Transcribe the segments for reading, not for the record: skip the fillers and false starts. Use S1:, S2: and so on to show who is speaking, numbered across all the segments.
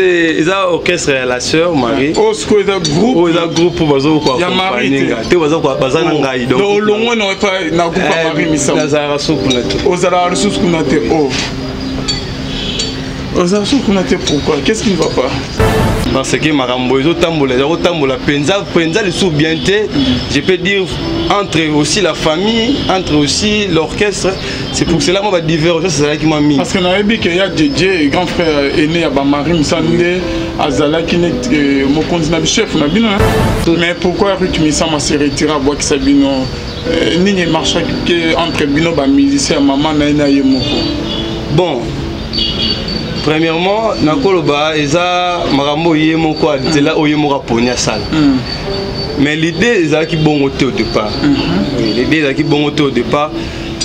S1: Eza orchestre ya la sœur Marie.
S2: Oh, sikoyo eza groupe.
S1: Oyo eza groupe bazo ko
S2: Ya Marie te.
S1: nga te, baza ko baza na
S2: Oh.
S1: ngai.
S2: Donc olongwe na epa na groupe ya Marie Misamu.
S1: Nazalaka so kuna te.
S2: Ozalaka lisusu kuna te. Oh. Ozalaka lisusu kuna te pourquoi? Qu'est-ce qui ne va pas?
S1: Parce que makambo ezotambola, eza kotambola mpenza mpenza lisusu bien te. Je peux dire entre aussi la famille, entre aussi l'orchestre. C'est pour cela moi badivergence ezalaki mwa mingi.
S2: Parce que nayebi ke ya JJ, grand frère aîné ya bamarie Misamu, nde azalaki neti mokonzi na chef na bino, hein? Mais pourquoi Ruth Misamu ase retire, abwakisa bino? Nini emarchaki ke entre bino bamusicien ya mama na ye na ye moko?
S1: Bon, premièrement nakoloba eza makambo oyo ye moko nzela oyo ye moko aponi asala. Mais l'idée ezalaki bongo te au départ. Oui, l'idée ezalaki bongo te au départ.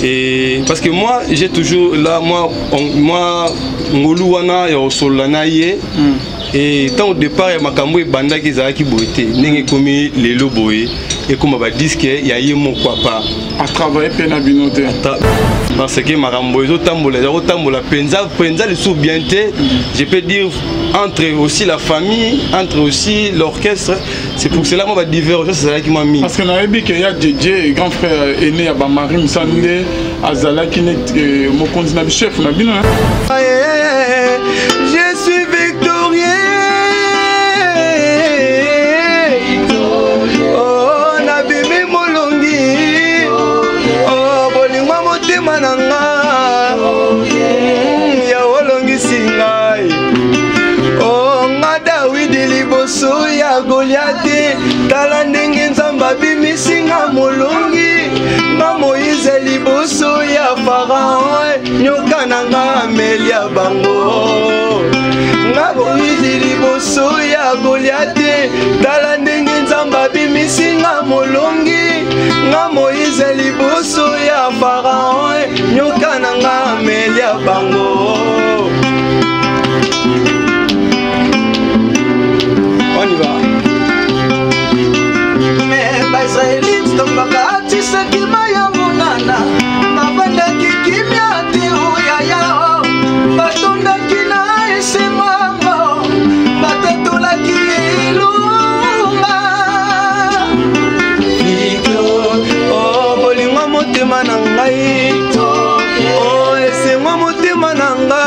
S1: Et parce que moi j'ai toujours là moi moi ngolu wana ya kosolola na ye. Et tant au départ ya makambo ebandaki, ezalaki boye te. Ndenge ekomi lelo boye, ekóma badisque ya ye moko apa.
S2: Atravaille mpe na bino te.
S1: Parce que makambo ezotambola, eza kotambola mpenza mpenza lisusu bien te. Je peux dire entre aussi la famille, entre aussi l'orchestre. C'est pour cela moi badivergence ezalaki mwa mingi.
S2: Parce que nayebi ke ya JJ, grand frère aîné ya bamarie Misamu, nde azalaki neti mokonzi na chef na bino, hein?
S1: Je suis victorieux. Oh, nabimi molongi. Oh, bolingo ya motema na nga. Ya olongisi ngai. Oh, nga Dawidi liboso ya Goliate. Tala ndenge Nzambe abimisi nga molongi. Nga Moïse liboso ya Pharaon. Nyoka na nga amelia bango. Nga Moïse liboso ya Goliate. Tala ndenge Nzambe abimisi nga molongi. Nga Moïse liboso ya Pharaon. Nyoka na nga amelia bango. On y va.
S3: Mais baisraélite ntango bakatisaki mai ya monana, bavandaki kimia te. Oyaya, batondaki na esengo, batatolaki elonga.
S1: Victor, oh, bolingo motema na ngai. Oh, esengo motema na ngai.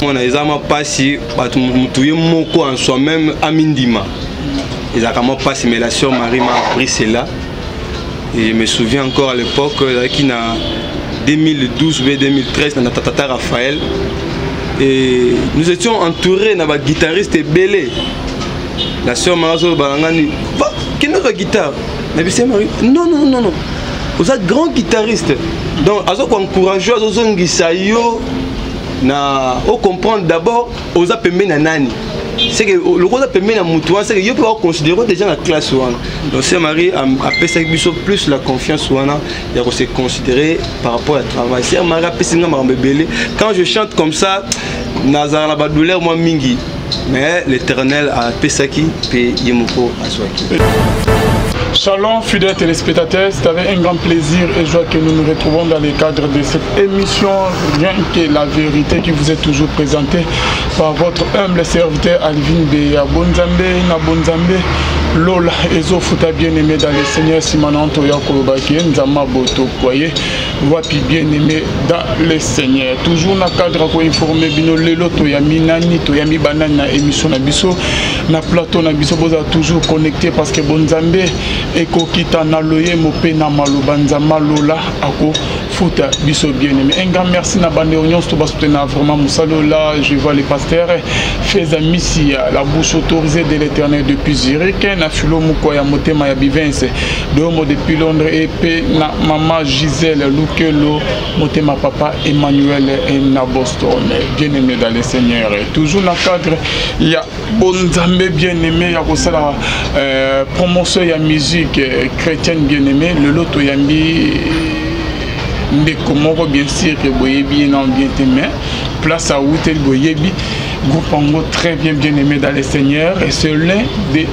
S1: Mona eza mwa mpasi, bato motu ye moko en soi-même amindima, ezalaka mwa mpasi. Mais la sœur Marie m'a appris cela et je me souviens encore à l'époque, ezalaki na 2012 ou 2013 na Tata Raphaël, et nous étions entourés na baguitariste ebele. La sœur Marie azoloba na ngani: "Va, kende ozwa guitare." Na biso Marie: "Non, non, non, non, oza grand guitariste." Donc aza koencourage, azozongisa yo na ocomprendre d'abord oza pembeni na nani. C'est que lokola oza pembeni na motu wana, c'est que yo mpe baconsidère déjà na classe wana. Donc sœur Marie apesaki biso plus la confiance wana ya kose considérer par rapport à travail. Sœur Marie apesi nga makambo ebele. Quand je chante comme ça, nazala na badouleur mwa mingi, mais l'Éternel apesaki mpe ye moko azwaki.
S2: Shalom fidèles téléspectateurs, c'est avec un grand plaisir et joie que nous nous retrouvons dans le cadre de cette émission Rien que la vérité qui vous est toujours présentée par votre humble serviteur Alvin Beya. Bonzambe na Bonzambe Lola ezofuta. Bien-aimé dans le Seigneur, Simananto ya kolobaki Nzama boto koye wapi. Bien-aimé dans le Seigneur, toujours na cadre ko informer bino, lelo toyami nani, toyami banani na émission na biso, na plateau na biso. Bozala toujours connecté parce que Bonzambe ekokita na loyemo mpe na maloba, Nzambe alola akofuta biso. Bien aimé, un grand merci na bandeko nyonso to basoutenir vraiment mosala. Là je vois le pasteur Feza Misia, la bouche autorisée de l'Éternel depuis Zurich, na Philo Moko ya motema ya Bivince Domo depuis Londres, et pe na mama Gisèle Lukelo motema papa Emmanuel na Boston. Bien aimé dans le Seigneur, toujours na cadre ya Bonzambe, bien aimé, ya kosala promotion ya musique chrétienne. Bien aimé, lelo toyambi ndeko moko, bien sûr ke boyebi ye nano bien te, mais place awuteli boyebi groupe yango très bien. Bien aimé dans le Seigneur, et c'est l'un des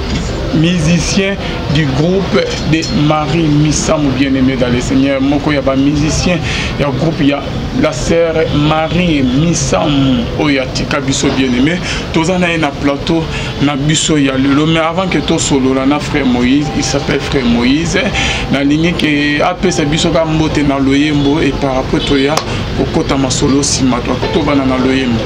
S2: musiciens du groupe de Marie Misamu. Bien aimé dans le Seigneur, moko ya bamusicien ya groupe ya La sœur Marie Misamu oyo atika biso bien-aimé, toza na ye na plateau na biso ya lelo. Mais avant que tosolola na frère Moïse, il s'appelle frère Moïse, nalingi ke apesa biso ka mbote na loyembo et par après toya kokota masolo nsima tobana na loyembo.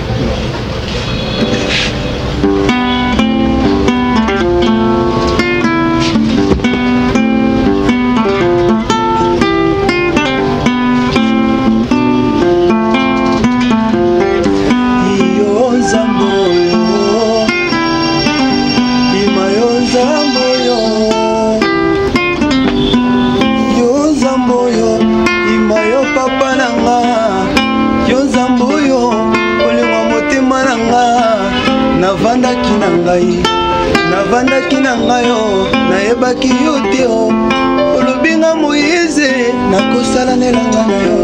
S1: Yo Nzambe oyo, ima yo Nzambe oyo, yo Nzambe oyo, ima yo papa na nga, yo Nzambe oyo, olingwa motema na nga, navandaki na ngai, navandaki na ngai o, nayebaki yo te o, olobi nga Moïse, nakosala nelanga na yo,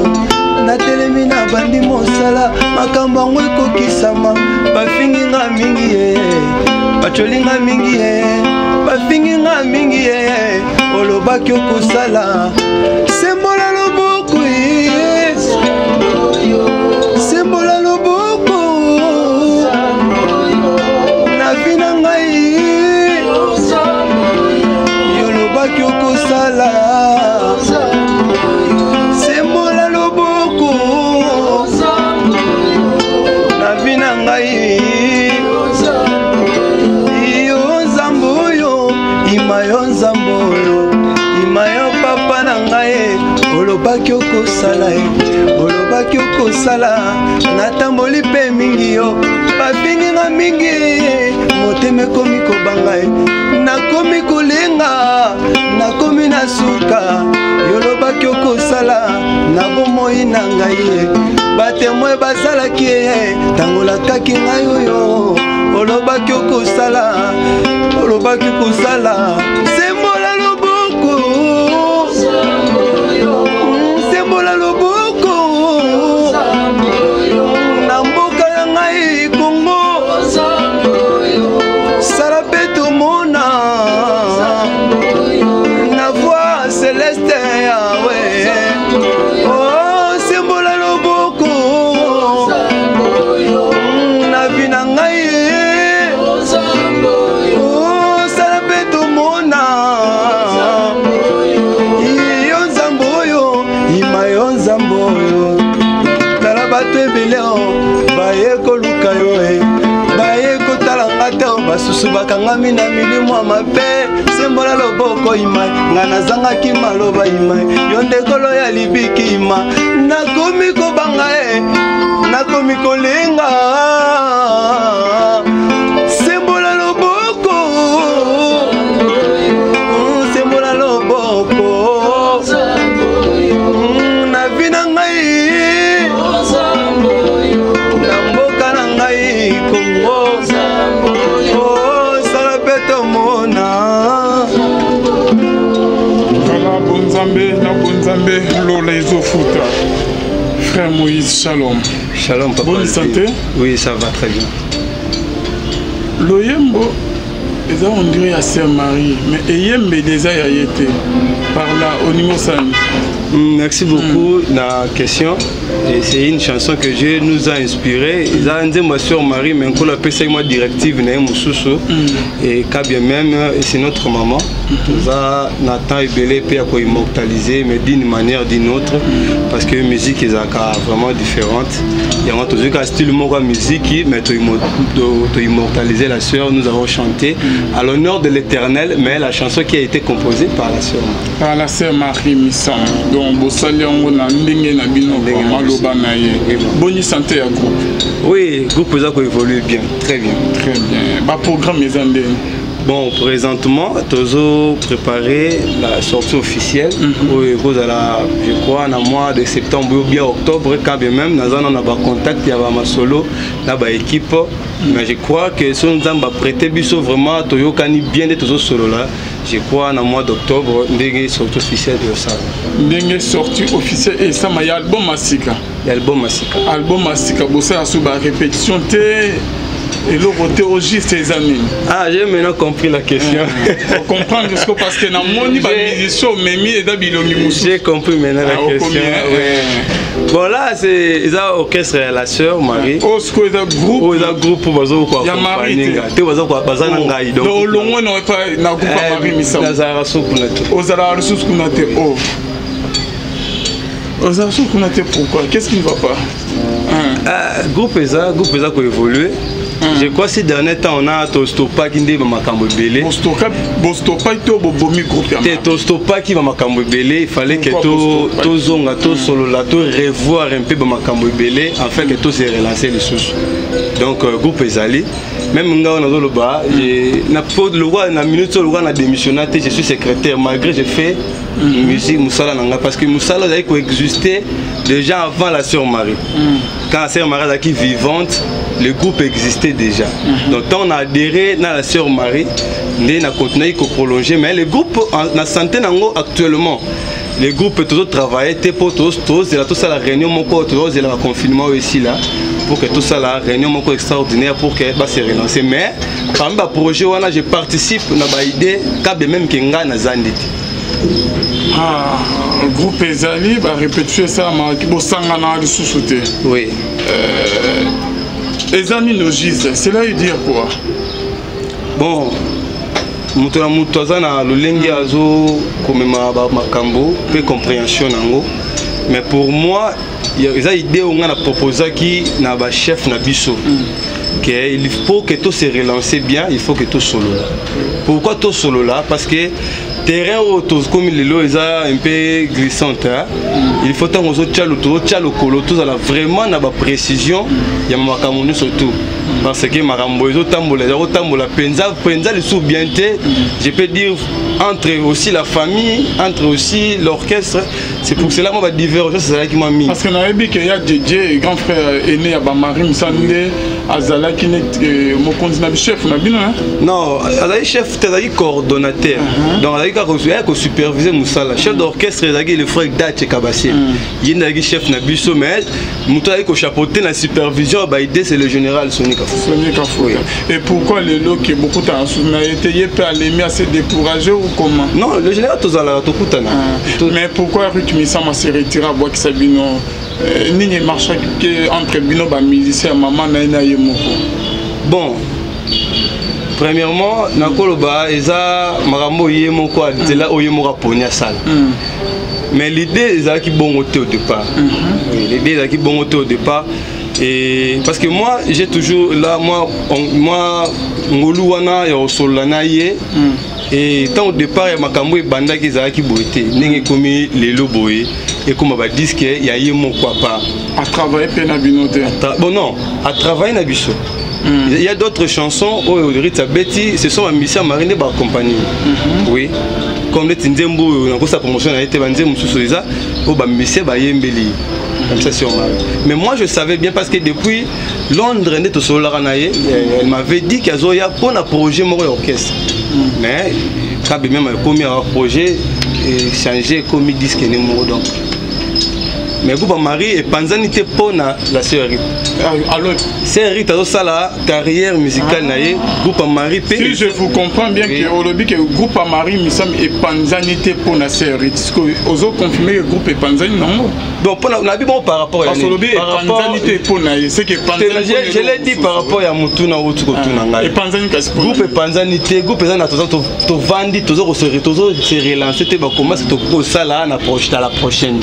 S1: natelemi na bandi mosala, makambo yango ekokisama, bafingi nga mingi ye, bacoli nga mingi ye, bafingi nga mingi ye, olobaki okosala, sembola loboko ye, sembola loboko na vi na ngai, yolobaki okosala, sembola loboko na vi na ngai, yo Nzambe oyo, ima yo Nzambe oyo, ima yo papa na ngai, olobaki okosala ye, olobaki okosala, natamboli mpe mingi yo, bafingi nga mingi, motema ekomi kobanga ye, nakomi kolenga, nakomi na suka, yolobaki okosala na bomoi na ngai ye, batemoin bazalaki ye, ntango olakaki ngai oyo, olobaki okosala, olobaki okosala, sembola loboko, sembola loboko na mboka ya ngai Kongo, sala mpe tomona na voix céleste yawe, oh sembola loboko na vi na ngai, oh sala mpe tomona, yo Nzambe oyo, ima yo Nzambe oyo, tala bato ebele o baye koluka yo e, baye kotala nga te o, basusu bakangami na milimo ya mabe, sembola loboko ima, nga nazangaki maloba ima, yo ndekolo ya libiki ima, nakomi kobanga e, nakomi kolenga, sembola loboko, sembola loboko na vi na ngai, na mboka na ngai Kongo, oh sala mpe tomona.
S2: Voilà, bonzambe na bonzambe, lola ezofuta. Frère Moïse, shalom.
S1: Shalom papa.
S2: Bonne santé.
S1: Oui, ça va très bien.
S2: Loyembo eza on dirait ya sœur Marie, mais eyembeli eza ya ye te. Par là oningo osani.
S1: Merci beaucoup na question. Et c'est une chanson que Dieu nous a inspiré. Eza nzembo ya sœur Marie, mais nkolo apesaki mwa directive na ye mosusu. Et quand bien même, c'est notre maman. Toza na temps ebele mpe ya koimmortaliser, mais d'une manière d'une autre, parce que musique ezalaka vraiment différente. Yango tozwi ka style moko ya musique, mais toimmortaliser la sœur. Nous avons chanté à l'honneur de l'Éternel, mais la chanson qui a été composée par la sœur Marie.
S2: Par la sœur Marie Misamu. Donc bosali yango na ndenge na bino,
S1: Ndenge na
S2: maloba
S1: biso.
S2: Na ye.
S1: Oui, bon.
S2: Boni santé ya groupe?
S1: Oui, groupe eza koévolue bien, très bien.
S2: Très bien. Baprogramme eza ndenge?
S1: Bon, présentement, tozo préparé la sortie officielle. Oyo ekozala, je crois, na mois de septembre ou bien octobre, quand bien même, naza na ba contact ya ba masolo na ba équipe. Mais je crois que so Nzambe a prêté biso vraiment toyokani bien nde tozo solola. Je crois na mois d'octobre ndenge sortie officielle ezosala.
S2: Ndenge sortie officielle esama ya album ya sika?
S1: Ya album ya sika.
S2: Album ya sika, bosala so barépétition te? Eloko te, au juste eza nini?
S1: Ah, j'ai maintenant compris la question.
S2: Comprendre ce que, parce que namoni bamusicien omemi eza bilongi mosusu.
S1: J'ai compris maintenant la
S2: Ah,
S1: question.
S2: okomi, hein?
S1: Ouais. Bon, là, c'est eza orchestre ya la sœur Marie.
S2: Oyo sikoyo eza groupe
S1: Oyo eza groupe bazo
S2: Ya Marie te.
S1: koaccompagne nga te, baza baza na ngai.
S2: Donc olongwe na epa na groupe ya Marie Misamu?
S1: Nazalaka so kuna te.
S2: Ozalaka lisusu kuna te? O ozala lisusu kuna te, pourquoi? Qu'est-ce qui ne va pas, hein?
S1: Ah, groupe eza koévoluer. Je crois ces derniers temps on a tostopaki nde bamakambo ebele.
S2: Bostopaki to bobomi groupe ya
S1: Te, tostopaki bamakambo ebele. Il fallait que
S2: Pourquoi bostopaki?
S1: Tozonga, tosolola, to revoir un peu bamakambo ebele afin que tose relancer lisusu. Donc groupe ezali, même nga oyo nazoloba, na po lokwa na minute oyo, lokwa na démissionna te, je suis secrétaire malgré je fais musique, mosala na nga, parce que mosala ezali koexister déjà avant la sœur Marie. Quand la sœur Marie azalaki vivante, le groupe existait déjà. Donc tant on a adhéré na la sœur Marie nde na continuaki koprolonger, mais le groupe na santé nango. Actuellement le groupe tozotravaille te mpo tozela tosala réunion moko, tozozela baconfinement oyo esila pour que tosala réunion moko extraordinaire pour que base relancer. Mais parmi baprojet wana, je participe na baidée kabe, même ke ngai nazandi te.
S2: Ah, groupe ezali, barépétition esalamaka, bosangana lisusu te?
S1: Oui.
S2: Eza nini au juste? Cela veut dire quoi?
S1: Bon, moto na moto aza na lolenge azokomema bamakambo mpe compréhension nango, mais pour moi eza idée oyo ngai na proposaki na bachef na biso que il faut que to se relancer bien, il faut que tosolola. Pourquoi tosolola? Parce que terrain oyo tokomi lelo eza un peu glissante, hein? Il faut ntango ozotia, tozotya lokolo, tozala vraiment na baprécision ya makambo nyonso tout, parce que makambo ezotambola, eza kotambola mpenza mpenza lisusu bien te. Je peux dire entre aussi la famille, entre aussi l'orchestre. C'est pour cela moi badivergence ezalaki mwa mingi.
S2: Parce que nayebi ke ya JJ, grand frère aîné ya bamarie Misamu, nde azalaki neti mokonzi na chef na bino, hein?
S1: Non, azalaki chef te, azalaki coordonnateur. Donc azalaki kaka ayaki kosupervise mosala. Chef d'orchestre ezalaki le frère Dache Kabasie, ye nde azalaki chef na biso, mais moto azalaki kochapeauter na supervision ya baidée, c'est le général Soni Kafuta.
S2: Soni Kafuta. Et pourquoi lelo ke bokutana susu na ye te? Ye mpe alemi, ase découragé ou comment?
S1: Non, le général tozalaka, tokutana.
S2: Mais pourquoi Ruth Misamu se retire, abwakisa bino? Nini emarchaki ke entre bino bamusicien ya mama na ye na ye moko?
S1: Bon, premièrement nakoloba eza makambo oyo ye moko nzela oyo ye moko aponi asala, mais l'idée ezalaki bongo te au départ. Oui, l'idée ezalaki bongo te au départ, et parce que moi j'ai toujours là moi moi ngolu wana ya kosolola na ye. Et ntango départ ya makambo ebandaki, ezalaki boye te ndenge ekomi lelo boye, ekóma badisque ya ye moko à part.
S2: Atravaille mpe na bino te?
S1: Bon, non, atravaille na biso. Il y a d'autres chansons oyo Ritz abeti, ce sont bamusicien Marie nde baaccompagne. Oui, comme neti nzembo oyo nakosa promotion na ye te, banzembo mosusu eza oyo bamusicien bayembeli comme ça sur Marie. Mais moi je savais bien, parce que depuis Londres nde tosololaka na ye, elle m'avait dit qu'azoya mpona projet moko ya orchestre. Mais kabe même ekomi awa, projet échange, ekomi disque ne moko. Donc mais groupe Marie epanzani te mpo na la sœur Rite.
S2: Alors
S1: sœur Rite azosala carrière musicale na ye, groupe Marie mpe.
S2: Si je vous comprends bien, que olobi ke groupe Marie Misamu epanzani te mpo na sœur Rite, ozoconfirme ke groupe epanzani nango?
S1: Bon, mpona nabi bongo par rapport
S2: ya olobi epanzani te mpo na ye, c'est que
S1: epanzani. Je l'ai dit par rapport ya motuna outi kotuna ngai.
S2: Epanzani kasi?
S1: Groupe epanzani te. Groupe eza na tovandi, tozo se relancer te, bakomasi tokosala na la prochaine.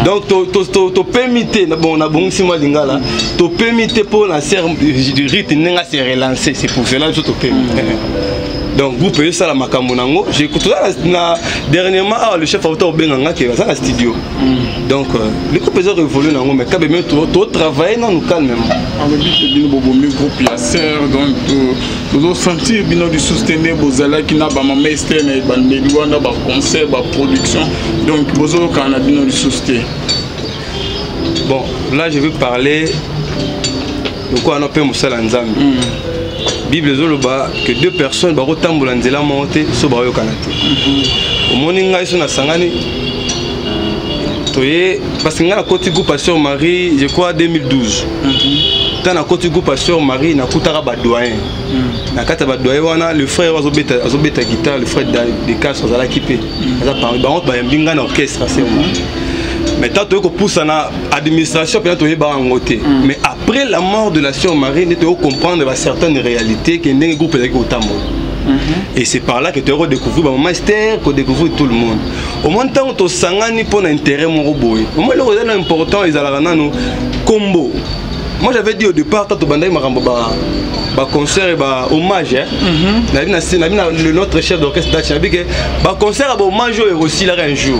S1: Donc topemi te. Bon, nabongisi mwa lingala, topemi te mpo na sœur Rite ndenge ase relancer. C'est pour cela biso topemi. Donc groupe ezosala makambo nango. Toza na dernièrement awa, le chef auta kobenga nga ke baza na studio. Donc le groupe eza révolue nango, mais kabe me totravaille nanu calmement.
S2: Alobi ke bino bobomi groupe ya sœur, donc tozosentir bino lisusu te nde bozalaki na bamama Ester na ebandeli wana, baconcert, baproduction, donc bozoyokana na bino lisusu te.
S1: Bon, là je veux parler lokola wana mpe mosala Nzambe. Bible ezoloba que deux personnes bakotambola nzela moko te so baoyokana te. Omoni ngai so nasangani toye, parce que ngai nakoti groupe ya sœur Marie, je crois 2012. Ntango nakoti groupe ya Sœur Marie, nakutaka badoyen. Na kati ya badoyen wana, le frère azobeta guitare, le frère de Casse azalaki mpe, aza parmi bango bayambi ngai na orchestre ya Sœur Marie. Mais tant toyei kopusa na administration mpena, toyebaka yango te. Mais après la mort de la Sœur Marie nde toyei comprendre ba certaines réalités ke ndenge groupe ezalaki kotambola. Et c'est par là que toyei kodécouvrir bamama Ester, kodécouvrir tout le monde. Au moins ntango tosangani mpo na intérêt moko boye, omoi eloko eza na important ezalaka nanu kombo. Moi, j'avais dit au départ, tant tobandaki makambo ba concert et ba hommage, hein. Nabi na nabi na le notre chef d'orchestre Dachi, nabi ke ba concert ba hommage oyo ekosilaka un jour.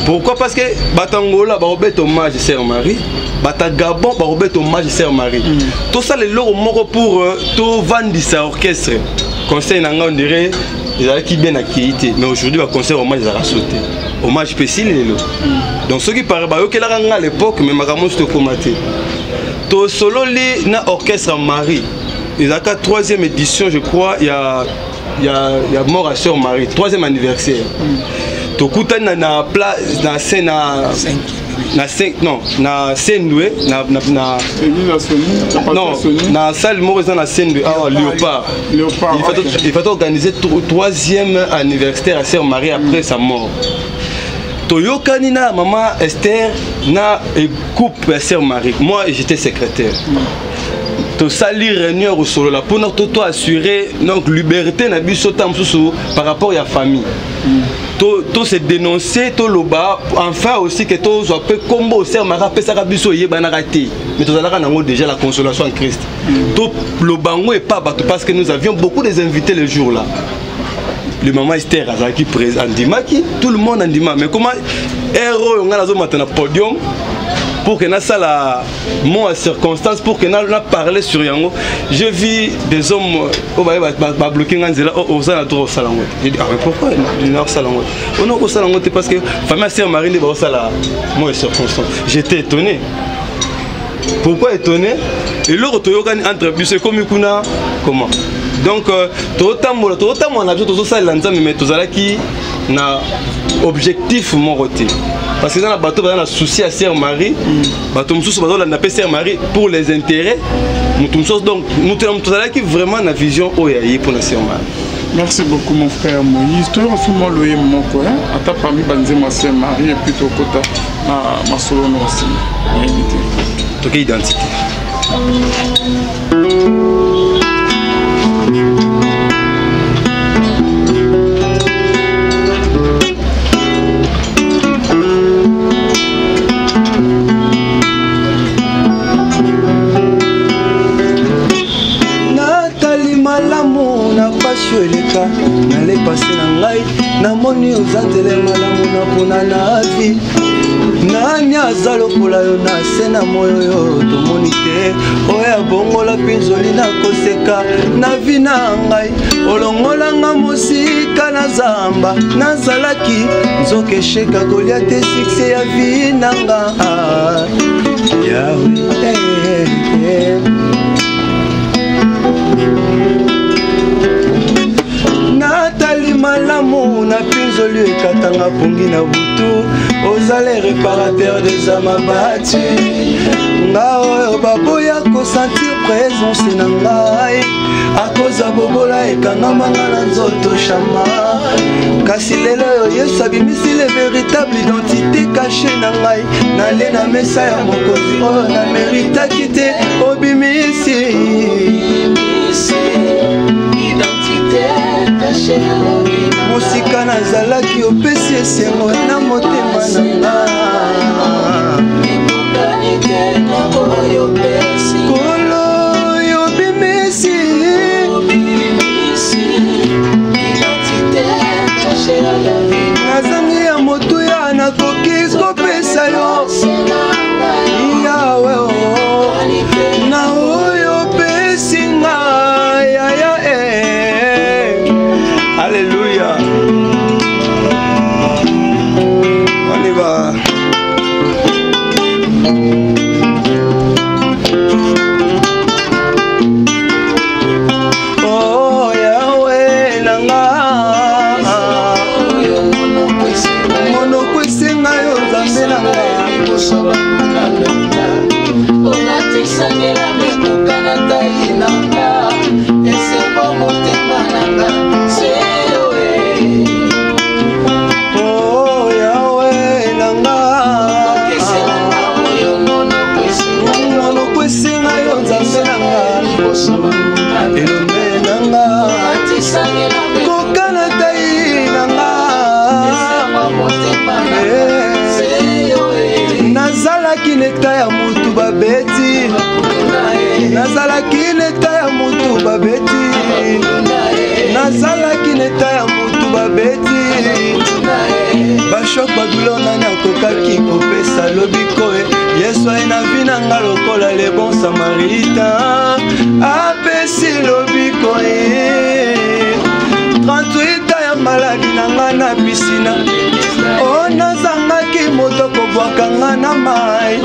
S1: Pourquoi? Parce que bato Angola bakobeta hommage Sœur Marie, bato Gabon bakobeta hommage Sœur Marie. Tosala eloko moko pour tovandisa orchestre. Conseil na ngai, on dirait ezalaki bien akei te. Mais aujourd'hui, baconcert hommage ezalaka so te, hommage mpe esili lelo. Donc soki par bayokelaka ngai à l'époque, mais makambo nyonso tokóma te. Tosololi na orchestre Marie, ezalaka troisième édition, je crois, ya mort à Sœur Marie, troisième anniversaire. Tokutani na place na scène na cinq, non, na Sendwe na
S2: Église ya Sony, ya
S1: non,
S2: pasteur Sony.
S1: Na salle moko eza na Sendwe awa, Léopard.
S2: Léopard.
S1: Il faut, il faut organiser troisième anniversaire à Sœur Marie après sa mort. Toyokani na mama Esther na groupe ya Sœur Marie. Moi, j'étais secrétaire. Tosali réunion kosolola mpona to assurer donc liberté na biso ta mosusu par rapport ya famille, to se dénoncer, toloba enfin aussi ke tozwa mpe kombo Sœur Marie apesaka biso. Eyebanaka te, mais tozalaka nango déjà, la consolation en Christ. Toloba yango epa bato parce que nous avions beaucoup des invités le jour là. Le maman Esther azalaki présent, andimaki, tout le monde andima. Mais comment ere oyo ngai nazomata na podium pour que nasala mot à circonstance, pour que na parler sur yango, je vis des hommes oyo baye babloquer nga nzela. Osala droit osala yango te. J'ai dit: ah mais pourquoi naosala yango te? Ono kosala yango te parce que famille ya Sœur Marie nde baosala mot à circonstance. J'étais étonné. Pourquoi étonné? Eloko toyokani entre biso ekomi kuna comment? Donc tozotambola, tozotambola na biso, tozosalela Nzambe, mais tozalaki na objectif moko te, parce que eza na bato baza na souci ya Sœur Marie, bato mosusu bazolanda mpe Sœur Marie pour les intérêts moto mosusu. Donc moto na moto azalaki vraiment na vision oyo ya ye mpona Sœur Marie.
S2: Merci beaucoup, mon frère Moïse. Toyoka mwa loye moko, hein? Ata parmi banzembo ya Sœur Marie, et puis tokota na masolo na nsima, nayebi te.
S1: Toke identité. Natali malamu na pasi oyo eleka nalepase na ngai, namoni oza nzela malamu na mpona na vie. Nani aza lokola yo na se na moi oyo? Tomoni te oyo abongola mpinzoli na koseka na vie na ngai. Olongolanga mosika na zamba, nazalaki nzoka esheka kolia te succès ya vie na nga. Yawe, eh, eh, eh. Natali malamu na mpinzoli ekatanga pongi na butu, ozala réparateur des âmes battues. Nga oyo baboya kosentir présence na ngai, akoza bobola ekangamanga na nzoto shama. Kasi lelo oyo Yesu abimisi le véritable identité caché na ngai. Nale na mesa ya mokonzi oyo nameritaki te, obimisi mosika nazalaki, opesi esengo na motema na nga. Kolo, obimisi. Nazangi ya motuya nakoki kopesa yo, Yawe, na oyo opesi nga yaya. Alleluya. On y va. neta ya mutu babeti, nazalaki neta ya mutu babeti, nazalaki neta ya mutu babeti. Bashok badouleur, nani akokaki kopesa lobiko e? Yesu aye na vie na nga lokola le bon samaritain, apesi lobiko e. 38 ya maladi na nga na pisina o, nazangaki moto kobwaka nga na mai.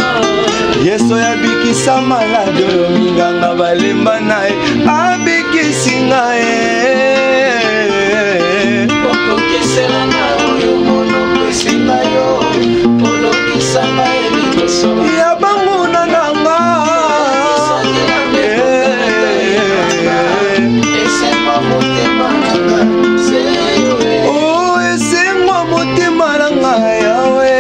S1: Yesu abikisa maladi oyo minganga balemba na ye, abikisi ngai.
S3: Okokiselanga oyo monoko esenga yo, olongisa ngai liboso
S1: ya banguna na nga.
S3: Esengo motema nanga seyo.
S1: O, esengo motema na ngai, yawe.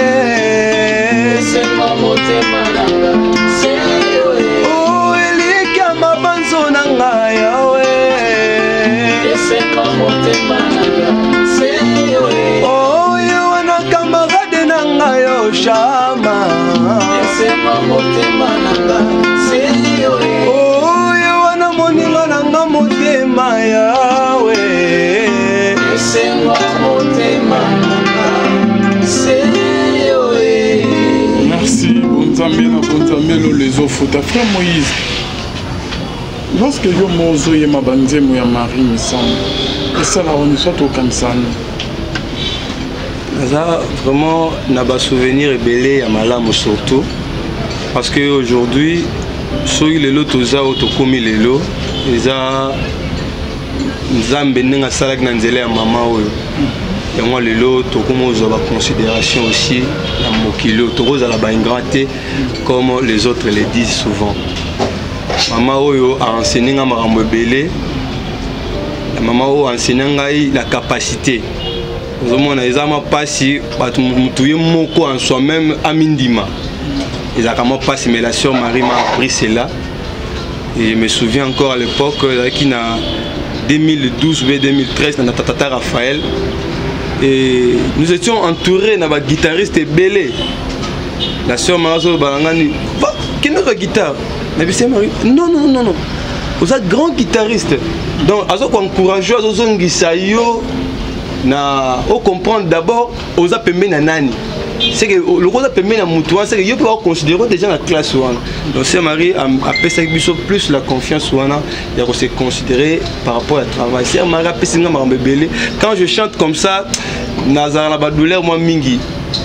S3: Esengo motema nanga seyo.
S1: O, elikya mabanzo na ngai, yawe.
S3: Esengo motema nanga seyo.
S1: O, ye wana camarade na ngai, o shama.
S3: Esengo motema nanga seyo.
S1: O, ye wana moninga na nga motema, yawe.
S3: Esengo motema nanga seyo.
S2: Merci, bonzambe na bonzambe, lolo ezofuta. Frère Moïse, lorsque yo mo ozoyema banzembo ya Marie Misambo, esalaka oni soit okanisani?
S1: Naza vraiment na basouvenir ebele ya malamu, surtout parce que aujourd'hui, soki lelo toza oyo tokómi lelo, eza Nzambe ndenge asalaki na nzela ya mama oyo. Yango lelo tokómi ozwa baconsidération aussi na mokili oyo. Tokozala baingrat te, comme les autres le disent souvent. Mama oyo aenseigné nga makambo ebele. Mama oyo aenseigné ngai la capacité. Ozomona, eza mwa mpasi, bato motu ye moko en soi-même amindima, ezalaka mwa mpasi, mais la sœur Marie m'a appris cela. Et je me souviens encore, à l'époque, ezalaki na 2012 ou 2013, na Tata Raphaël, et nous étions entourés na baguitariste ebele. La sœur Marie azoloba na ngani: "Kende ozwa guitare." Na biso Marie: "Non, non, non, non, oza grand guitariste." Donc aza koencourage, azozongisa yo na ocomprendre d'abord oza pembeni na nani. C'est que lokola oza pembeni na motu wana, c'est que yo mpe baconsidère déjà na classe wana. Donc sœur Marie apesaki biso plus la confiance wana ya kose considérer par rapport à travail. Sœur Marie apesi nga makambo ebele. Quand je chante comme ça, nazala na badouleur mwa mingi,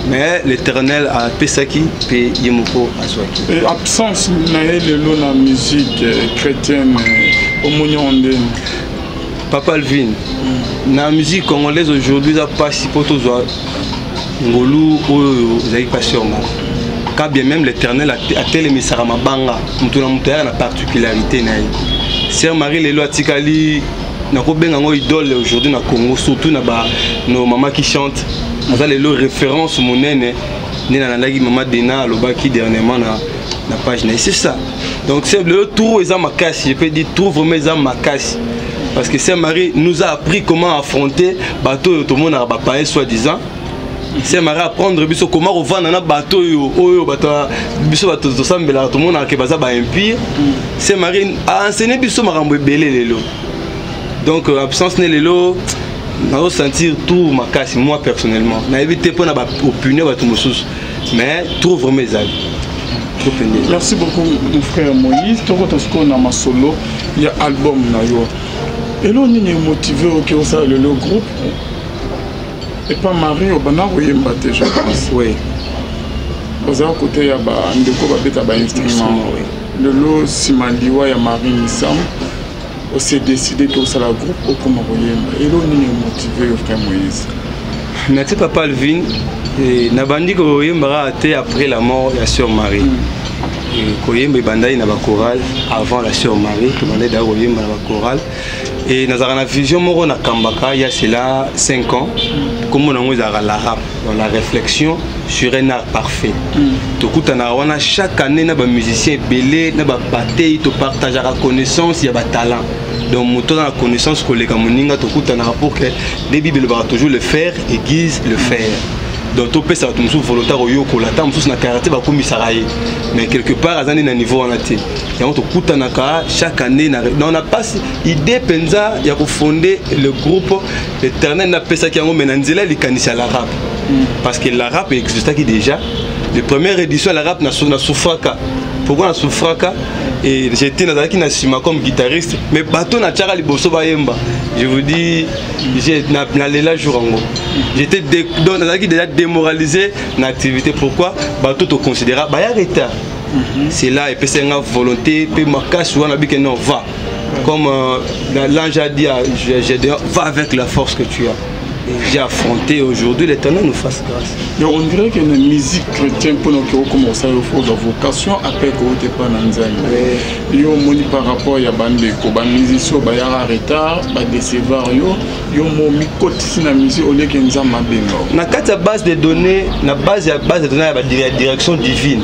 S1: mais l'Éternel apesaki mpe ye moko azwaki.
S2: Absence na ye lelo na musique chrétienne, omoni yango ndeni?
S1: Papa Alvin, na musique congolaise aujourd'hui, eza mpasi mpo tozwa ngolu oyo ezalaki mpasi yango. Quand bien même l'Éternel atelemisaka mabanga, moto na moto ayaka na particularité na ye. Sœur Marie lelo atikali, nakobenga yango idole aujourd'hui na Congo, surtout na ba nos mama qui chante. Aza lelo référence monene, nde nalandaki mama Dena alobaki dernièrement na page na ye. C'est ça. Donc c'est lelo tour eza makasi, je peux dire tour vraiment eza makasi, parce que sœur Marie nous a appris comment affronter bato oyo tomonaka bapaye soi-disant. Sœur Marie apprendre biso comment kovanda na bato oyo bato biso bato tosambelaka, tomonaka ke baza baimpure. Sœur Marie a enseigné biso makambo ebele lelo. Donc absence ne lelo, nazosentir tout makasi. Moi personnellement, nayebi te mpona baopinion bato mosusu, mais trop vraiment ezali trop pende.
S2: Merci beaucoup, mon frère Moïse. Tokota sikoyo na masolo ya album na yo. Elo nini emotive oke osala lelo groupe? Epa Marie obanda koyemba te, je pense?
S1: Oui.
S2: Ozala kote ya bandeko babeta bainstrument. Lelo, nsima liwa ya Marie Misamu, ose décidé ke osala groupe, okoma koyemba. Elo nini emotive yo, frère Moïse?
S1: Merci, papa Alvin. Nabandi koyembaka te après la mort ya sœur Marie. Koyemba ebandaki na bachorale avant la sœur Marie. Tobandaki daa koyemba na bachorale e. Nazalaka na vision moko nakambaka ya cela 5 ans. Kombo nango ezalaka la rap, dans la réflexion sur un art parfait. Tokutanaka wana chaque année na bamusicien ebele na babatei, topartageaka connaissance ya batalent. Donc moto aza na connaissance koleka moninga, tokutanaka pour que nde Bible elobaka toujours: "Le fer aiguise le fer." Donc topesa bato mosusu volonté koyokola, ata mosusu na quartier bakumisaka ye, mais quelque part aza nde na niveau wana te. Yango tokutanaka chaque année na donc na pasi idée mpenza ya kofonde le groupe Éternel napesaki yango, mais na nzela ya likanisi ya la rap, parce que la rap existaki déjà. Le première édition ya la rap, nasouffraka. Pourquoi nasouffraka? Et j'étais, nazalaki na nsima comme guitariste, mais bato natiaka liboso bayemba. Je vous dis, nalela jour yango, j'étais, donc nazalaki déjà démoralisé na activité. Pourquoi? Bato toconsidéra baya retard. C'est là epesaki nga volonté mpe makasi wana bike non, va comme l'ange a dit à Gédéon, va avec la force que tu as. Et j'ai affronté. Aujourd'hui, l'Éternel nous fasse grâce.
S2: Donc on dirait que na musique chrétienne, mpona oke okoma kosala, yo ozwa vocation appel kouta epa na Nzambe. Yo omoni par rapport ya bandeko bamusicien oyo bayaka retard, badecevoir yo, yo mo mikotisi na musique oleki Nzambe abenga.
S1: Na kati ya base de données, na base ya base de données ya direction divine,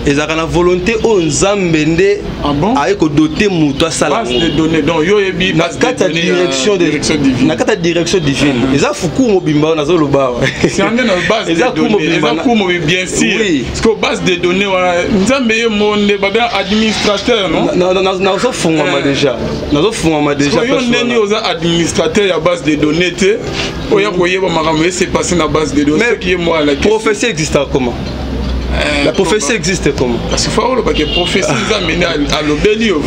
S1: ezalaka na volonté oyo Nzambe nde
S2: Ah bon?
S1: aye kodote moto asala.
S2: Base de données, donc yo oyebi
S1: na kati ya direction
S2: divine.
S1: Na kati ya direction divine, eza fuku mobimba oyo nazoloba awa.
S2: Eza cours mobimba, bien sûr. Parce que base de données wana, Nzambe ye mo nde babenga administrateur,
S1: non? Nazofungwama déjà, nazofungwama déjà.
S2: Yo ndeni oza administrateur ya base de données te, oya koyeba makambo ese passe na base de données.
S1: Mais
S2: ye mo alaki.
S1: Prophétie existe comment? La prophétie existe comment?
S2: Parce que fa olobaki prophétie, Nzambe nde alobeli yo.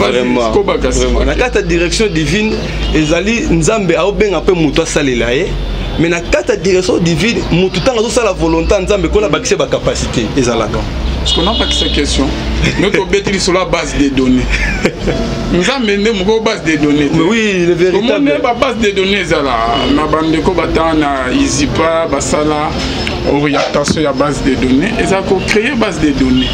S1: Na kati ya direction divine, ezali Nzambe aobenga mpe moto asalela ye, mais na kati ya direction divine, motu ntango azosala volonté ya Nzambe, kola bakisi bacapacité ezalaka.
S2: Parce qu'on a pas cette question. Nous tobeti lisolo ya base de données. Nzambe nde moko base de données.
S1: Oui, le véritable.
S2: Omoni ba base de données ezala na bandeko batanga na ISIPA, basala orientation ya base de données. Eza kocréer base de données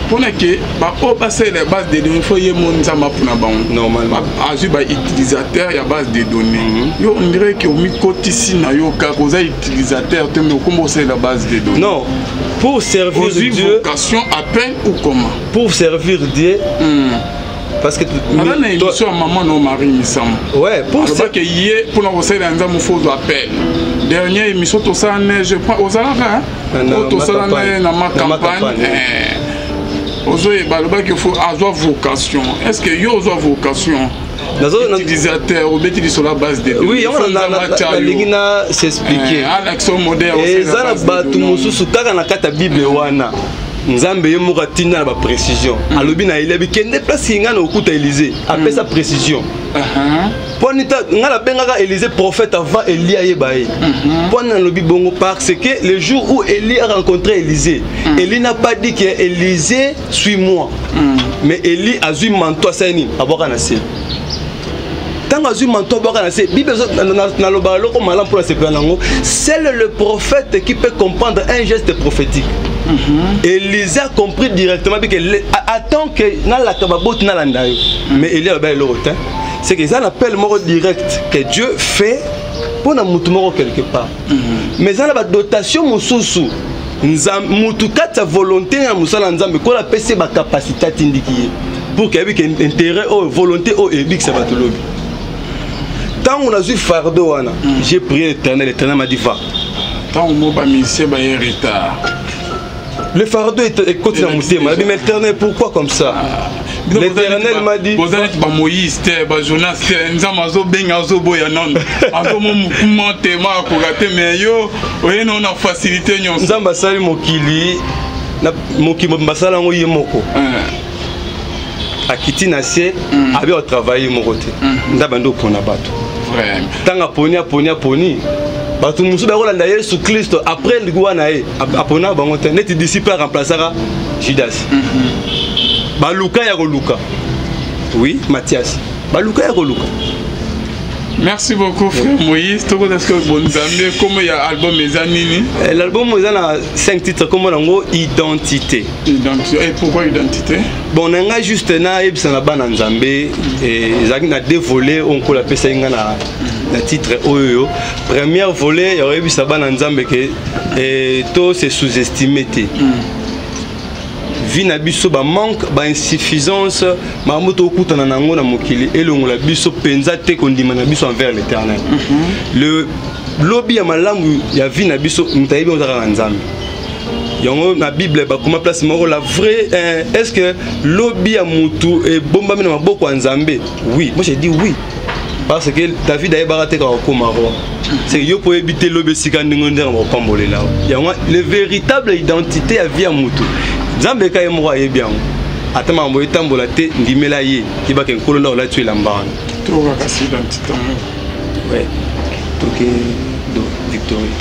S2: mpona ke baoyo basalela base de données, faut ye mo Nzambe apuna bango.
S1: Normalement.
S2: Azwi bautilisateur ya base de données. Yo, on dirait ke omikotisi na yo kaka, oza utilisateur te, mais okomba osalela base de données.
S1: Non, pour servir
S2: Ozwi
S1: Dieu.
S2: vocation, appel ou comment?
S1: Pour servir Dieu, parce que
S2: Aza na émission ya mama no Marie Misamu.
S1: Ouais, pour
S2: Alobaki ye mpona kosalela Nzambe, faut ozwa appel. Dernière émission tosala ne, je crois ozalaka oyo tosala ne na ma campagne, ozoyeba, alobaki faut azwa vocation. Est ce que yo ozwa vocation utilisateur? Obeti lisolo ya base de
S1: Oui, yango nalingi na s'expliquer. Eza na bato mosusu kaka na kati ya Bible wana, Nzambe ye moko atinda na baprécision. Alobi na Eliabi: kende place ngai na okuta Élysée. Apesa précision mpo nita ngai nabengaka Élysée prophète avant Élie ayeba ye. Mpo nani nalobi bongo? Parce que le jour où Élie a rencontré Élisée, Élie n'a pas dit que Élisée, suis-moi, mais Élie azwi manteau, asali nini? Abwaka na se. Ntango azwi manteau, abwaka na se, Bible nalobaka eloko malamu mpona sepela nango: seul le prophète qui peut comprendre un geste prophétique. Élisée a compris directement que attends que nalaka baboti nalanda yo. Mais Élie aloba eloko te. C'est que eza un appel moko direct que Dieu fait mpona motu moko quelque part, mais eza na badotation mosusu. Mutu kati ya volonté ya mosala ya Nzambe, kola apesi ye bacapacité, atindiki ye pour ke ayebi ke intérêt oyo, volonté oyo ebikisa bato lobi. Ntango nazwi fardeau wana, j'ai prié l'Éternel, l'Éternel m'a dit: va.
S2: Ntango mo bamusicien baye retard.
S1: Le fardeau ekoti na motema, nabi: mais l'Éternel, pourquoi comme ça? L'Éternel m'a dit
S2: Boza neti bamoïse te, bajonas te. Nzambe azobenga, azoboya nano, azomomokuma te, ma akoka te, mais yo oye nao na facilité nyonso.
S1: Nzambe asali mokili, mokili mobimba asala yango ye moko. Akiti na se, abi atravaille moko te. Nzambe andi opona bato. Ntango aponi, aponi, aponi bato mosusu bakolanda Yesu Kristo après liwa na ye, apona bango te neti disciple aremplaçaka Judas. Baluka ya koluka, oui, Mathias, baluka ya koluka.
S2: Merci beaucoup, frère Moïse. Tokota sikoyo bonzambe. Kombo ya album eza nini?
S1: L'album eza na 5 titres. Kombo nango Identité.
S2: Identité. Et pourquoi Identité?
S1: Bon, na ngai juste nayebisa na bana Nzambe, ezalaki na deux volets oyo Nkolo apesaki ngai na titre oyo. Première volet ya koyebisa bana Nzambe ke to se sous-estime te. Vie na biso, bamanque, bainsuffisance, makambo tokutana na yango na mokili elongola biso mpenza te kondima na biso envers l'Éternel. Le Lobi ya malamu ya vie na biso, moto ayebi yango kaka Nzambe. Yango na Bible bakoma place moko la vraie, est ce que lobi ya mutu ebombami na maboko ya Nzambe? Oui, moi j'ai dit oui, parce que David ayebaka te kaka kokoma roi. C'est yo po oyebi te lobi esika ndenge ndenge bakopambolela yango. Le véritable identité ya vie ya mutu, Nzambe eka ye moko ayebi yango. Ata makambo etambola te, ndimela ye, yebaka Nkolo nde olati elamba wana.
S2: Tokaka si identité yango.
S1: Ouais, toke do victorie.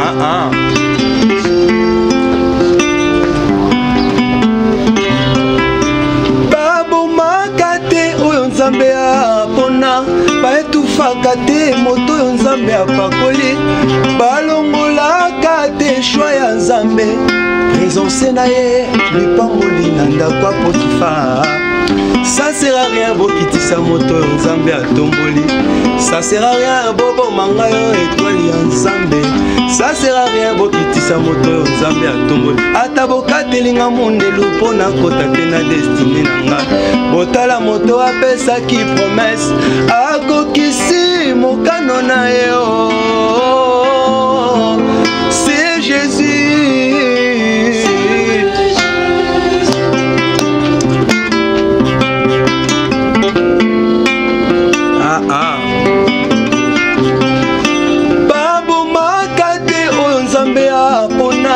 S1: Ah, ah. Babomaka te oyo Nzambe apona, baetufaka te moto oyo Nzambe apakoli, balongolaka te shwa ya Nzambe. Présence na ye lipamboli na ndako ya Potifa. Ça sert à rien bokitisa moto oyo Nzambe atomboli. Ça sert à rien boboma ngai oyo étoile ya Nzambe. Ça sert à rien bokitisa moto oyo Nzambe atomboli. Ata bokatelinga mondelu mpo nakota te na destine na nga, botala moto apesaki promesse akokisi mokano na ye. Oh, c'est Jésus. Ah, ah. Babomaka te oyo Nzambe apona,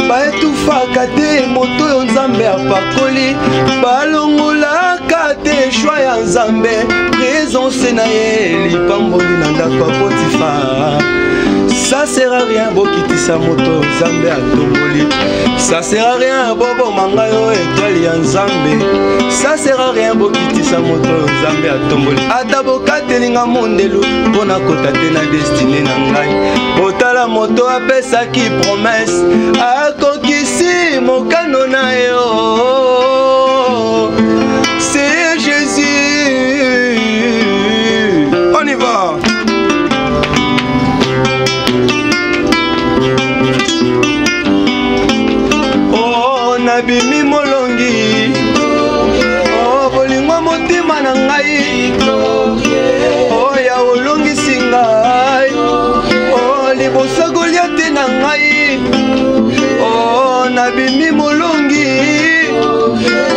S1: baetufaka te moto oyo Nzambe apakoli, balongolaka te shwa ya Nzambe. Présence na ye lipamboli na ndako ya Potifa. Ça sert à rien bokitisa moto Nzambe atomboli. Ça sert à rien boboma ngai oyo étoile ya Nzambe. Ça sert à rien bokitisa moto Nzambe atomboli. Ata bokatelinga mondelu mpo nakota te na destine na ngai, botala moto apesaki promesse akokisi mokano na yo. C'est Jésus. On y va. Oh, nabimi molongi. Oh, bolingo motema na ngai. Oh, ya olongisi ngai. Oh, liboso Goliate na ngai. Oh, nabimi molongi.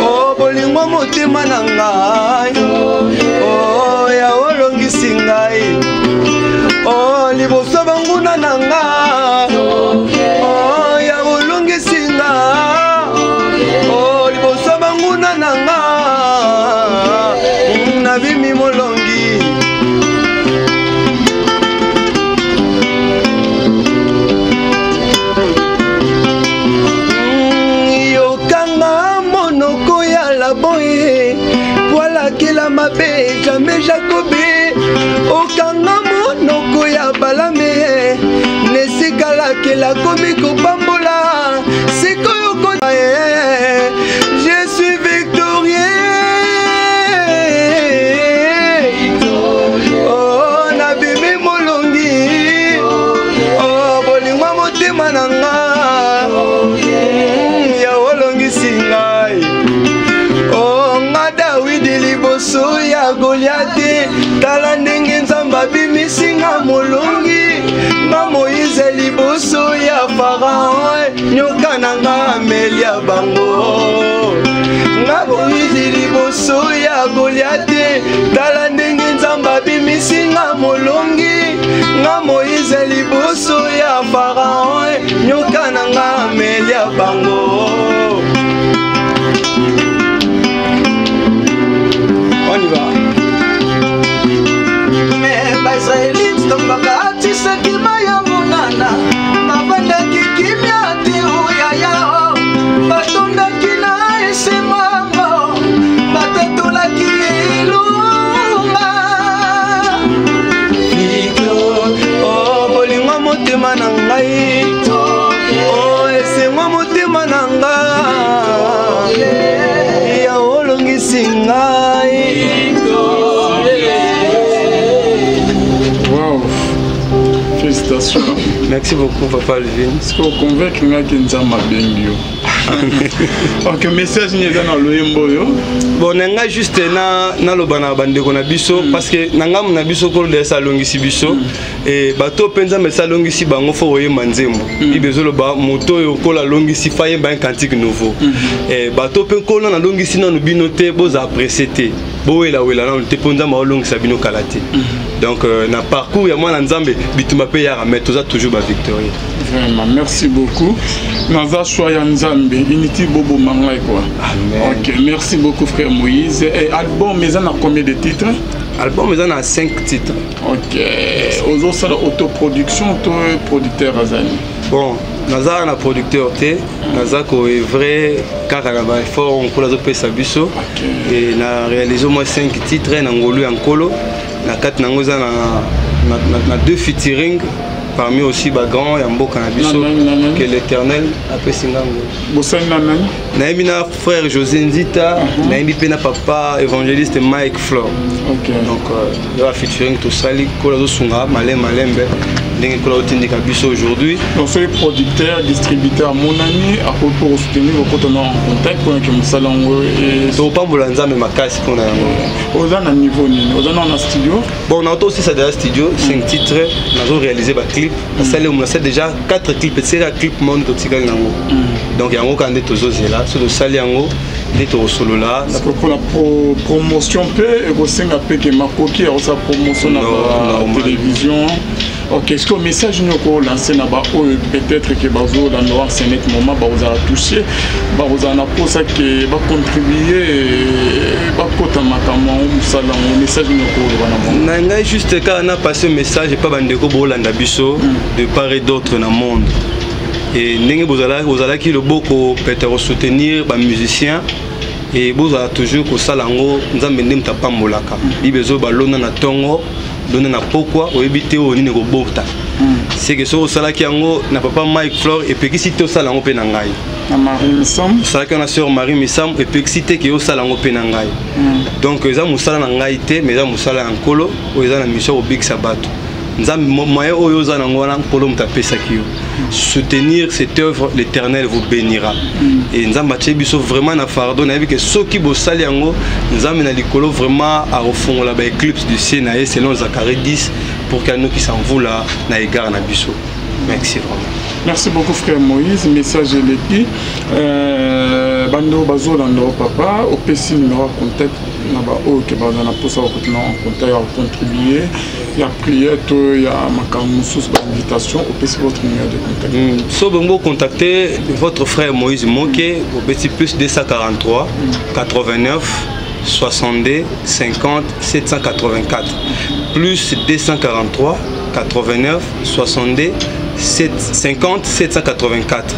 S1: Oh, bolingo motema na ngai. Oh, ya olongisi ngai. Oh, liboso banguna na nga. Oh, ya olongisi nga. Oh, liboso banguna na nga. Nabimi molongi. Yokanga monoko ya laboye po alakela mabe jamais Jakobe. Okanga monoko ya Balame nesikalakela komi kopambola sikoyo. Je suis victorieux. Oh, nabimi molongi. Oh, bolingo motema na nga ya olongisi ngai. Oh, nga Dawidi liboso ya Goliate, tala ndenge Nzambe abimisi nga molongi. Nga Moïse liboso ya Pharaon, nyoka na nga amelia bango. Nga Moïse liboso ya Goliate, tala ndenge Nzambe abimisi nga molongi. Nga Moïse liboso ya Pharaon, nyoka na nga amelia bango. On y va.
S3: Mais Baisraélite ntango bakatisaki mai ya monana, bavandaki kimia te. Oyaya, batondaki na esengo, batatolaki elonga.
S1: Victor, oh, bolingo motema na ngai. Oh, esengo motema na ngai ya olongisi ngai.
S2: Wow. Félicitations.
S1: Merci beaucoup, papa Alvin.
S2: Sikoyo convaincre nga ke Nzambe abengi yo. Ok, message nini eza na loyembo oyo?
S1: Bon, na ngai juste na naloba na bandeko na biso, parce que na ngambo na biso Nkolo esi alongisi biso. E bato mpe Nzambe esi alongisi bango, fo koyemba nzembo. Bible ezoloba moto oyo Nkolo alongisi fa yemba un cantique nouveau. E bato mpe Nkolo nanu alongisi nanu bino te, bozala pressé te, bowelawela nanu te, mpo Nzambe aolongisa bino kala te. Donc na parcours ya mwana Nzambe, bitumba mpe yaka, mais toza toujours bavictorieux.
S2: Vraiment, merci beaucoup. Naza choix ya Nzambe, inutile boboma ngai quoi.
S1: Amen.
S2: Ok, merci beaucoup frère Moïse. Et album eza na combien de titres?
S1: Album eza na 5 titres.
S2: Ok, ozosala autoproduction to producteur azali?
S1: Bon, naza na producteur te, naza koevre kaka na baeffort Nkolo azopesa biso. E na réalise au moins 5 titres na ngolu ya Nkolo. Na kati nango eza na deux featuring, parmi aussi bagrand ya mboka na biso que l'Éternel apesi ngango.
S2: Bosali na nani?
S1: Nayembi na frère José Nzita, nayembi mpe na papa évangéliste Mike Flor. Donc eza ba featuring tosali. Nkolo azosunga malembe malembe, ndenge Nkolo azotindika biso aujourd'hui.
S2: Donc soki producteur, distributeur amonani, akoki mpo kosoutenir, okota na en contact mpona ke mosala yango.
S1: Tokopambola Nzambe makasi mpona yango.
S2: Oza na niveau nini? Oza nao na studio?
S1: Bon, na tosisa déjà studio, 5 titres, nazo réaliser baclip. Nasali, nasali déjà 4 clips, etikali ya clip monde totikali nango. Donc yango kaka nde tozozela, so tosali yango nde tokosolola.
S2: Mpona promotion mpe ekosenga mpe ke makoki ya kosala promotion na télévision. Ok, est-ce que message nini okolancer na baoyo peut-être ke bazolanda wa senet moment, bakozala touché, bakozala na mposa ke bacontribue, bakota makambo yango, mosala yango, message nini okoloba na bango?
S1: Na ngai juste kaka na passe message epa bandeko boolanda biso de part et d'autre na monde. E ndenge bozalaki loboko peut-être kosoutenir bamusicien, e bozala toujours kosala yango. Nzambe nde moto apambolaka. Bible ezoba lona na ntongo, lona na pokwa, oyebi te oyo nini kobota. Seke soki osalaki yango na papa Mike Flor, epekisi te osala yango mpe na ngai.
S2: Na Marie Misamu.
S1: Osalaki yango na sœur Marie Misamu, epekisi te ke osala yango mpe na ngai. Donc eza mosala na ngai te, mais eza mosala ya Nkolo oyo eza na mission ya kobikisa bato. Nzambe, moyen oyo oza nango wana, Nkolo moto apesaki yo. Soutenir cette œuvre, l'Éternel vous bénira. Et Nzambe atie biso vraiment na fardeau. Nayebi ke soki bosali yango, Nzambe na likolo vraiment akofongola baéclipse du ciel na ye, selon Zacharie 10, pour qu'anokisa mvula na égard na biso. Merci vraiment.
S2: Merci beaucoup frère Moïse, message eleki. Bando bazolanda o papa, opesi numéro ya contact na baoyo ke baza na mposa bakotuna en contact ya kocontribue, ya prière to ya makambo mosusu, bainvitation, opesi votre numéro de contact.
S1: So bongo contacter votre frère Moïse Moke obeti plus 243 89 62 50 784, plus 243 89 62 7, 50 784.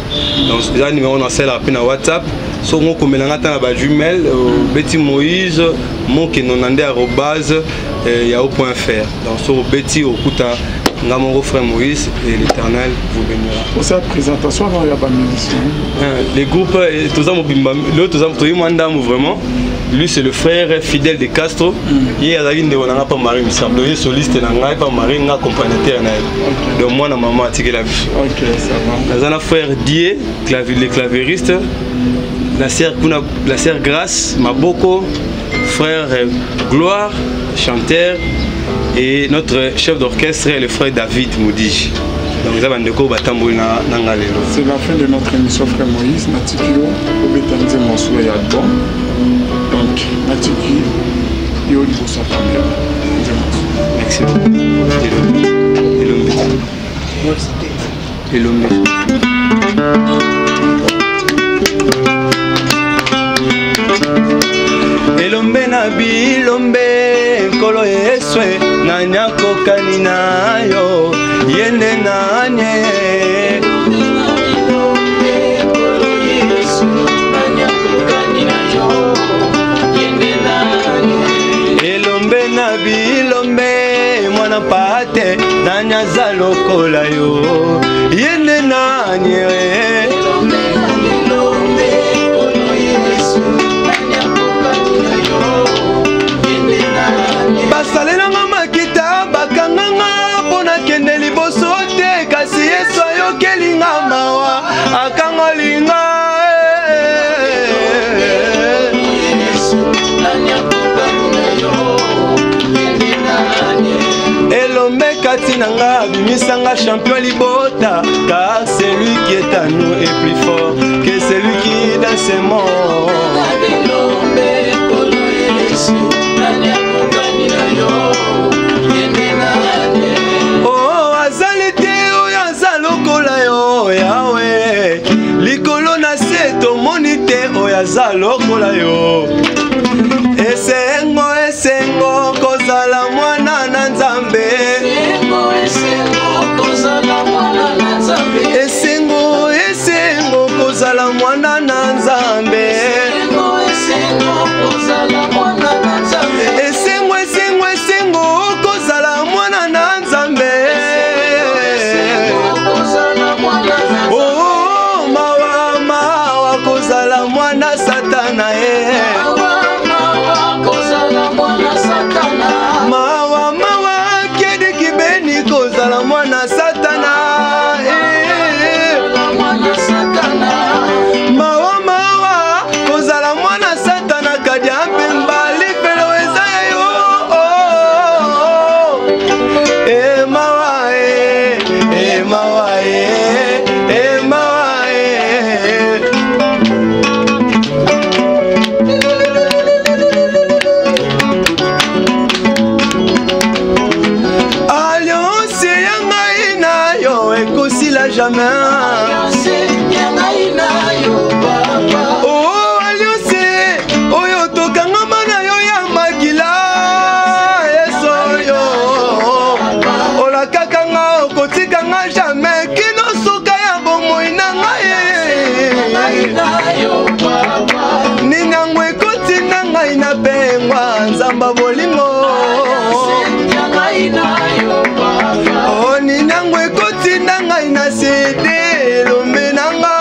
S1: Donc eza numéro nasalaka mpe na WhatsApp. Soki okomelanga ata na bagmail, obeti Moïse Moke 92 arobase yahoo.fr. Donc soki obeti, okuta nga moko frère Moïse, et l'Éternel vous bénira.
S2: Osala présentation avant ya bamusicien.
S1: Les groupes, toza mobimba lelo, toza toyi mwa ndambu vraiment. Lui, c'est le frère Fidèle de Castro. Ye azalaki ndeko na nga mpa Marie Misamu. Donc ye soliste na ngai mpa Marie, nga accompagnateur na ye. Donc mwana mama atikela biso.
S2: Ok, ça va.
S1: Naza na frère Die clavi, le clavériste, la sœur kuna, la sœur Grâce Maboko, frère Gloire chanteur, et notre chef d'orchestre, le frère David Moudij. Donc eza bandeko batamboli na nga lelo.
S2: C'est la fin de notre émission, frère Moïse. Natiki yo obeta nzembo mosusu ya album. Donc natiki yo liboso ya caméra, nzembo mosusu.
S1: Merci. Elombe, elombe, elombe. Elombe na bilombe, Nkolo Yesu, nani akokani na yo? Ye nde nani? Elombe na bilombe, mwana mpate, nani aza lokola yo? Ye nde nani?
S3: Elombe na bilombe, Nkolo Yesu, nani akokani na yo? Ye nde nani?
S1: Basalelanga makita, bakanganga mpo nakende liboso te, kasi Yesu ayokeli nga mawa akangoli nga elombe kati na nga abimisa nga champion libota car celui qui est à nous est plus fort que celui qui est dans ce monde. Oh, azali te oyo aza lokola yo yawe likolo na se tomoni te oyo aza lokola yo. Esengo esengo kozala mwana na Nzambe. Esengo esengo kozala mwana na Nzambe. Esengo esengo esengo kozala mwana na Nzambe. Oh, mawa mawa kozala mwana Satana eh. Mawa mawa kedi kibeni kozala mwana Satana eh. Mawa mawa kozala mwana Satana kadia mpemba lifelo eza ya yo oh, oh, oh. Eh, mawa eh, eh, mawa eh, eh, mawa eh. Alliance ya ngai na yo ekosila jamais. Oh, alliance oyo tokangama na yo ya makila esoyo olakaka nga okotika nga jamais kino suka ya bomoi na ngai. Nini yango ekoti na ngai na pengwa nzamba bolingo. Oh, nini yango ekoti na ngai na sede elombe na nga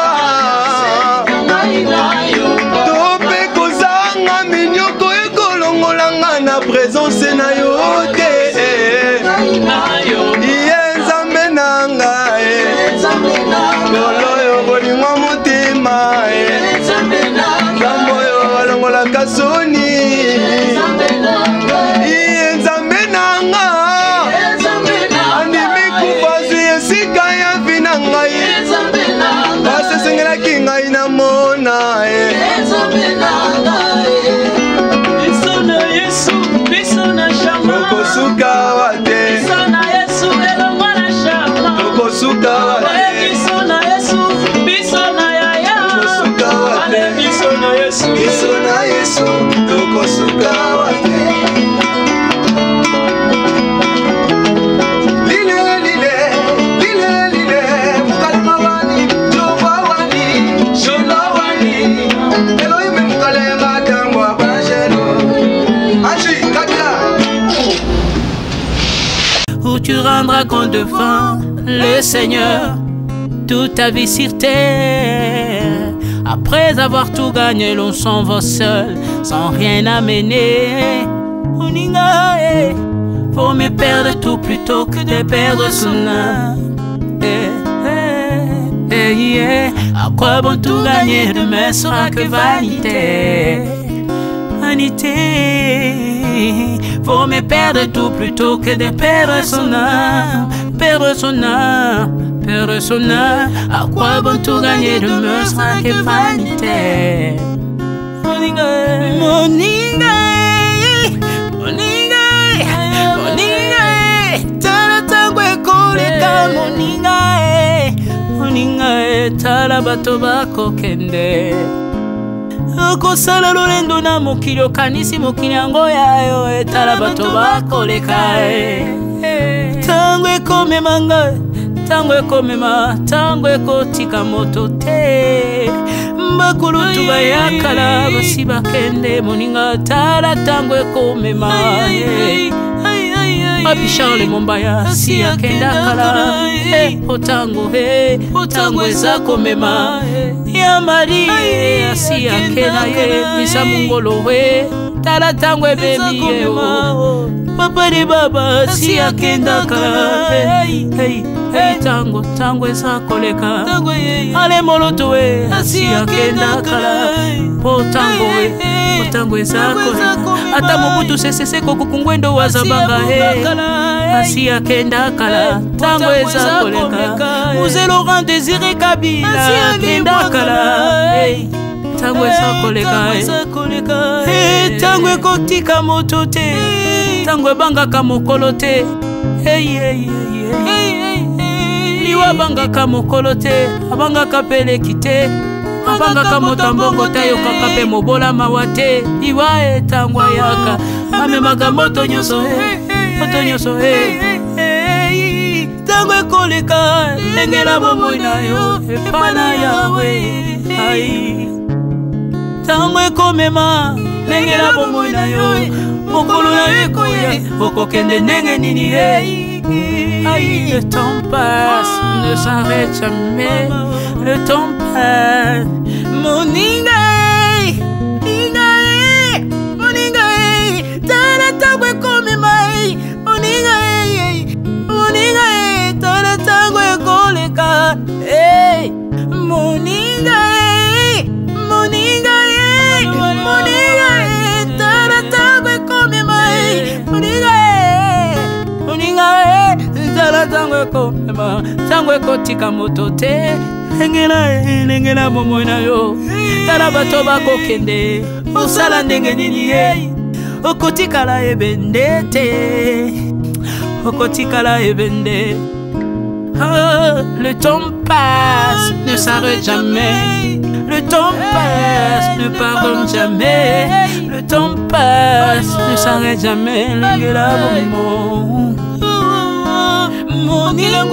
S1: to mpe kozanga minyoko ekolongola nga na présence na yo te. Ye Nzambe na ngai kolo oyo bolingo motema Nzambe oyo alongolaka soni. Ye Nzambe na nga andimi kufa zwi esika ya vi na ngai pasi esengelaki ngai namona
S4: Biso na Yesu, biso na shama.
S1: Tokosuka wa te.
S4: Biso na Yesu, elongwa na shama.
S1: Tokosuka wa te.
S4: Biso na Yesu, biso na yaya.
S1: Tokosuka wa te.
S4: Ale biso na Yesu.
S1: Biso na Yesu tokosuka wa te. Lile lile lile lile mukalema wani Jova wani Shola wani Elohim mukalema tangwa banjelo Anji Katia.
S4: Où tu rendras compte devant le Seigneur toute ta vie sur terre. Après avoir tout gagné, l'on s'en va seul, sans rien amener. Oninga, eh, vaut mieux perdre tout plutôt que de perdre son âme. Eh, eh, eh, yeah. À quoi bon tout gagner, demain sera que vanité. Vanité. Vaut mieux perdre tout plutôt que de perdre son âme. Perdre son âme, perdre son âme. À quoi bon tout gagner, demain sera que vanité. Moninga, moninga, moninga, moninga, tala tango ekoleka moninga, moninga, tala bato bakokende. Okosala lolendo na mokili okanisi mokili yango yayo etala bato bakoleka. Ntango ekomema ngai, ntango ekomema, ntango ekotika moto te. Bakulutu bayakala basi bakende moninga tala ntango ekomema. Papi Charles Mombaya si akenda kala otango otango eza komema ya Marie asi akenda ye misa mongolo we tala ntango ebemi ye papa de baba si akenda kala. Ntango ntango eza koleka, ale moloto e asi akenda kala. Po ntango e, po ntango eza koleka. Ata Mobutu Sese Seko Kuku Ngwendo wazabanga e asi akenda kala. Ntango eza koleka. Mzee Laurent Désiré Kabila akenda kala. Ntango eza koleka. Ntango ekotika moto te, ntango ebangaka mokolo te. Liwa abangaka mokolo te, abangaka peleki te, abangaka moto ya mbongo te, ayokaka mpe mobola mawa te. Liwa etango ayaka amemaka moto nyonso, moto nyonso. Ntango ekoleka, lengela bomoi na yo epa na Yawe. Ai, ntango ekomema, lengela bomoi na yo. Mokolo na yo ekoya, okokende ndenge nini? Aïe, le temps passe, ne s'arrête jamais. Le temps passe. Moninga, ninga, moninga, tala tango ekomema. Moninga, moninga, tala tango ekoleka. Moninga, moninga, moninga, tala tango ekomema. Moninga, moninga, tala ntango ekomema. Ntango ekotika moto te. Lengela, lengela bomoi na yo. Tala bato bakokende, osala ndenge nini ye? Okotikala ebende te, okotikala ebende. Oh, le temps passe, ne s'arrête jamais. Le temps passe, ne pardonne jamais. Le temps passe, ne s'arrête jamais. Lengela bomoi. Moninga,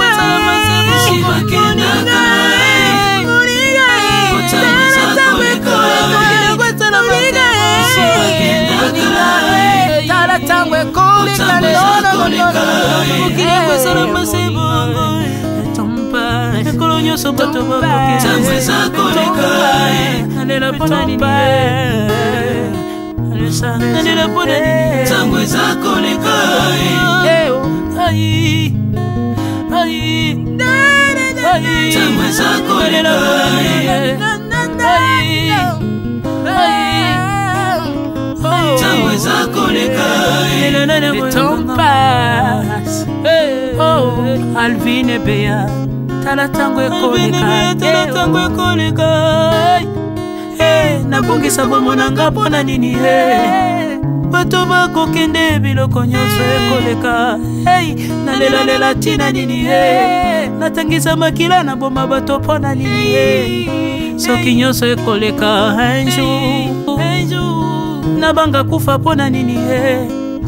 S4: tala ntango ekoleka. Mokili esala masebongo, ekolo nyonso bato bakokenalela mpona nini? Nalela mpona nini?
S3: Ntango eza koleka.
S4: Ai, ai,
S3: ntango eza koleka.
S4: Ai, ai,
S3: ntango eza koleka.
S4: Le temps passe. Oh, Alvin Ebeya, tala ntango ekoleka,
S1: tala ntango ekoleka.
S4: Nabongisa bomoi na nga mpona nini? Bato bakokende, biloko nyonso ekoleka. Nalelalela ntina nini? Natangisa makila, naboma bato mpona nini, soki nyonso ekoleka un jour? Nabanga kufa mpona nini,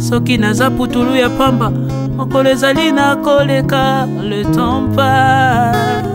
S4: soki naza putulu ya pamba? Mokolo ezali na koleka. Le temps passe.